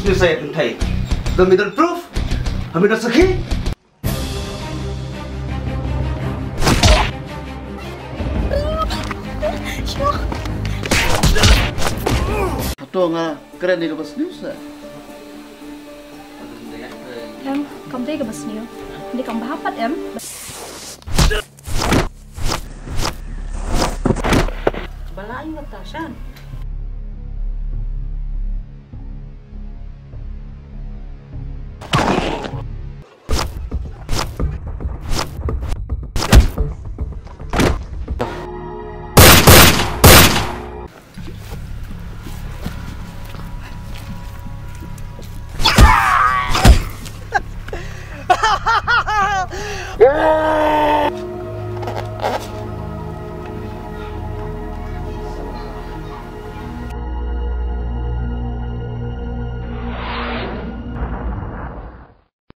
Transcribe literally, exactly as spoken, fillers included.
Suicide, kynthei. Ba me don proof? Ba me don sakhi? Hato nga kren ïa kaba sniew seh? Em, kam dei kaba sniew. Dei kam bha pat em. Ba la ïa kata shan.